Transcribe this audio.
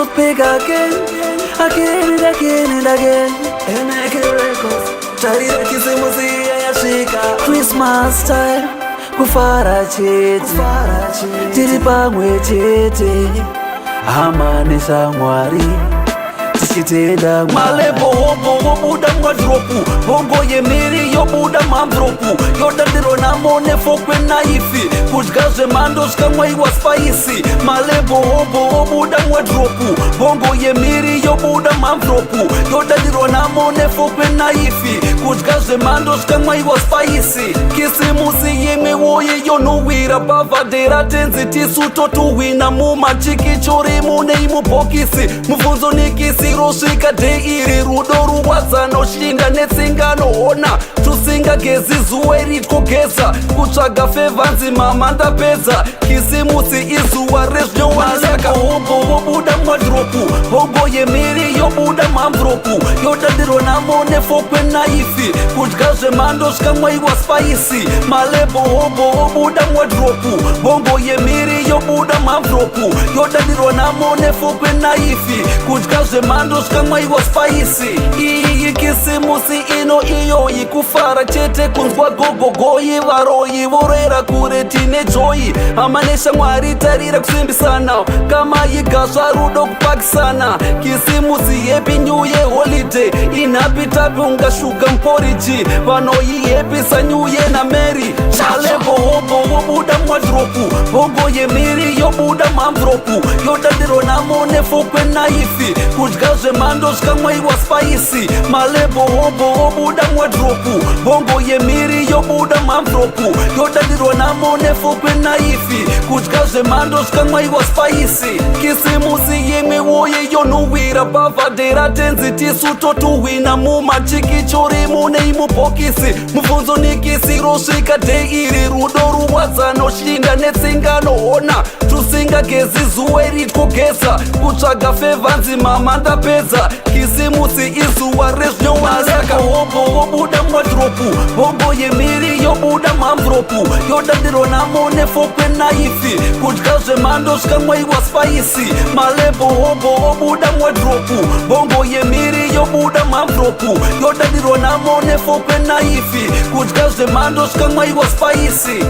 Toothpick again, again and again and again. NK Records, tarira Kisimusi yasvika. Christmas time, kufara chete, tiri pamwe chete, hama neshamwari, tichitenda. Malebo hobo wobuda muwardrobe, bongo yemiri yobuda muenvelope, yodandirwa namo nefork neknife, kudya zvemhando zvikamwaiwa spice. Malebo hobo wobuda muwardrobe, bongo yemiri yobuda muenvelope, yodandirwa namo nefork neknife, kudya zvemhando zvikamwaiwa spice. Kisimusi yimwe woye yonhuhwira, bhavhadhera tenzi tisu totuhwina, mumachikichori munei mubhokisi? Mubvunzo nikisi rosvika day iri, rudo ruwadzano shinda netsingano hona tusingagezi zuva iri twogeza kutsvaga favour nzi mama ndapedza. Kisimusi izuva rezvinyowanaka. Hobo wobuda muwardrobe, bongo yemiri yobuda muenvelope, yodandirwa namo nefork neknife, kudya zvemhando zvikamwaiwa spice. Malebo hobo wobuda muwardrobe, bongo yemiri yobuda muenvelope, yodandirwa namo nefork neknife, kudya zvemhando zvikamwaiwa spice. Iyi Kisimusi ino iyoyi, kufara chete, kunzwa gogogoi, varoyi vorera kure, tine joy, hama neshamwari, tarira kusimbisana, kamayigasva rudo kupakisana. Kisimusi, happy new year holiday, inhapi tapi ungashuga muporiji, vanoihepisa new year naMary. Malebo hobo wobuda muwardrobe, bongo yemiri yobuda muenvelope, yodandirwa namo nefork neknife, kudya zvemhando zvikamwaiwa spice. Malebo hobo wobuda muwardrobe, bongo yemiri yobuda muenvelope, yodandirwa namo nefork neknife, kudya zvemhando zvikamwaiwa spice. Kisimusi yimwe woye yonhuhwira, bhavhadhera tenzi tisu totuhwina, mumachikichori munei mubhokisi? Mubvunzo nikisi rosvika day iri, rudo ruwadzano shinda netsingano hona tusingagezi zuva iri twogeza kutsvaga favour nzi mama ndapedza. Kisimusi izuva rezvinyowanaka. Hobo wobuda muwardrobe, bongo yemiri yobuda muenvelope, yodandirwa namo nefork neknife, kudya zvemhando zvikamwaiwa spice. Malebo hobo wobuda muwardrobe, bongo yemiri yobuda muenvelope, yodandirwa namo nefork neknife, kudya zvemhando zvikamwaiwa spice.